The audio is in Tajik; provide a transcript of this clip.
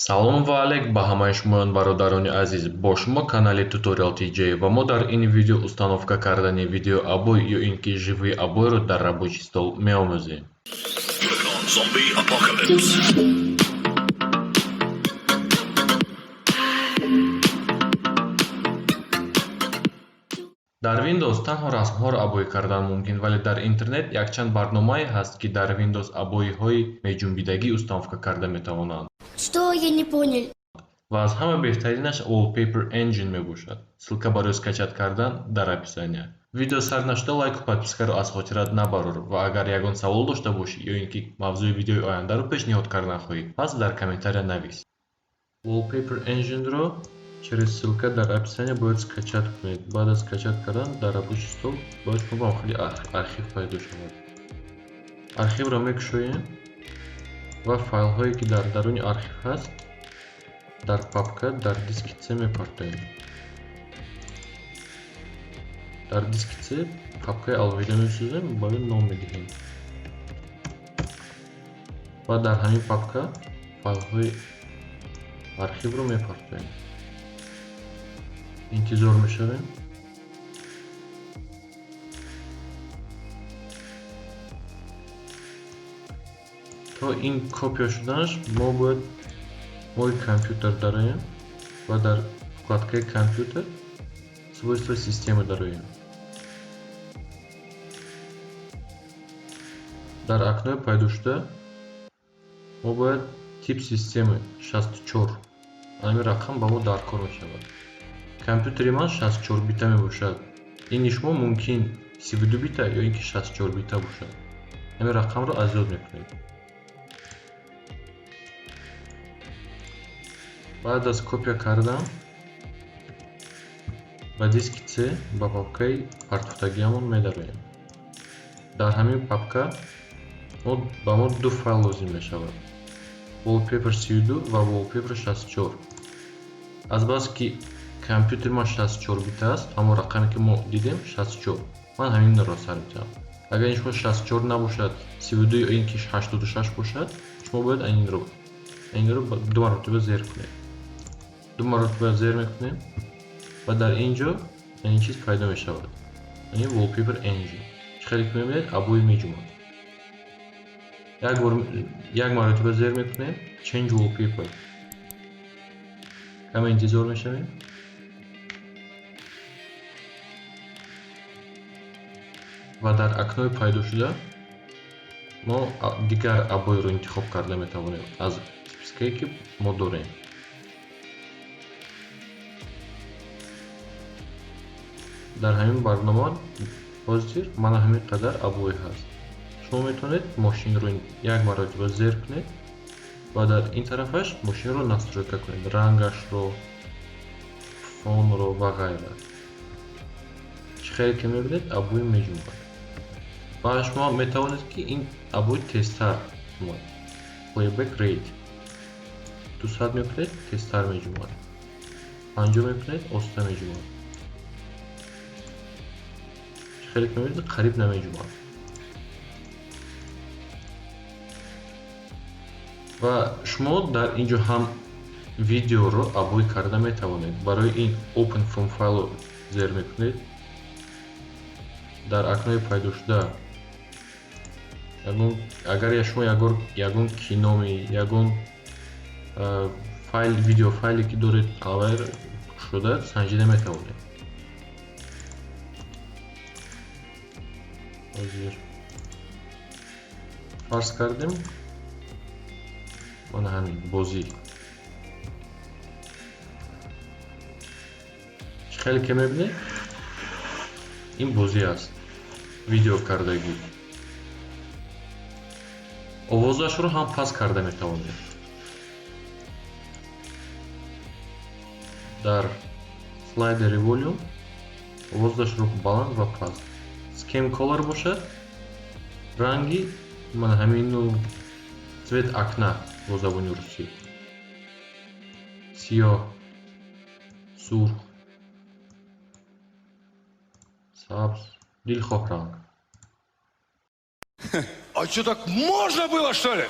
Салом ва алейк ба ҳамаи шумоён, бародарони азиз. Бо шумо канали Tutorial TJ ва мо дар ин видео установка кардани видеообои ё ин ки живые обоиро дар рабочий стол меомӯзем. Zombie apocalypse. Дар Windows танҳо расмҳоро обоӣ кардан мумкин, вале дар интернет якчанд барномае ҳаст, ки дар Windows обоиҳои меҷунбидагӣ установка карда метавонанд. Что, я не понял? Ва аз ҳама беҳтаринаш Wallpaper Engine мебошад. Ссылка барои скачать кардан дар описания. Видео сар нашуда лайку подпискаро аз хотират набарор ва агар ягон савол дошта бошӣ ё ин ки мавзӯи видеои ояндаро пешниҳод кардан хоҳӣ, пас дар комментария навис. Wallpaper Engine-ро через ссылка дар описания бояд скачать кунед. Баъд аз скачать кардан дар рабочий стол бояд шумо ба хели архив пайдо шавад. Архивро мекушоем ва файлҳое, ки дар даруни архив ҳаст, дар папка дар диски C мепартоем. Дар диски C папкаи алоҳида месозем, ба ӯ ном медиҳем. Ва дар ҳамин папка файлҳои архивро мепартоем. Интизор мешавем. То ин копия шуданаш мо бояд мой компьютер дароем ва дар вкладкаи компьютер, свойства системы дароем. Дар окнои пайдошуда мо бояд тип системы 64, ҳамин рақам ба мо даркор мешавад. Компютери ман 64 бита мебошад. Ини шумо мумкин 32 бита ё ин ки 64 бита бошад. Ҳамин рақамро аз ёд мекунед. Баъд аз копия кардан ба диски C ба папкаи партофтагиамон медароем. Дар ҳамин папка ба мо ду файл лозим мешавад: Wallpaper 32 ва Wallpaper 64. Азбаски компютери ман 64 бита аст, ҳамон рақаме, ки мо дидем, 64, ман ҳаминро сар метавам. Агар ин шумо 64 набошад, 32 ё ин ки 86 бошад, шумо бояд айнинро ду маротиба зер кунед. Ду маротиба зер мекунем ва дар ин ҷо ин чиз пайдо мешавад, яъне Wallpaper Engine. Чӣ хеле ки мебинед, обои меҷумад. Як бор, як маротиба зер мекунем, Change Wallpaper. Каме интизор мешавем ва дар окнои пайдошуда мо дигар обоиро интихоб карда метавонем аз спискае, ки мо дорем. Дар ҳамин барнома ҳозир мана ҳамин қадар обои ҳаст. Шумо метавонед мошинро як маротиба зер кунед ва дар ин тарафаш мошинро настройка кунед, рангашро, фонро ва ғайра. Чӣ хеле ки мебинед, обои меҷунбад ва шумо метавонед, ки ин обои тезтар ҷумбад. Playback rate 200 мекунед, тезтар меҷунбад, 50 мекунед, оста меҷунбад. Чӣ хеле ки мебинед, қариб намеҷунбад. Ва шумо дар ин ҷо ҳам видеоро обои карда метавонед. Барои ин Open from file зер мекунед. Дар окнои пайдошуда агар шумо ягон киноми, ягон файл, видеофайле ки доред, аввал шуда санҷида метавонед. Ҳозир фарз кардем, мана ҳамин бозӣ. Чӣ хеле ки мебинед, ин бозӣ аст, видео кардагӣ. Овозашро ҳам паст карда метавонед. Дар слайдери volume овозашро баланд ва паст. Scheme color бошад, ранги мана ҳамину, цвет окна бо забони русӣ, сиёҳ, сурх, сабз, дилхоҳ ранг. А что, так можно было, что ли?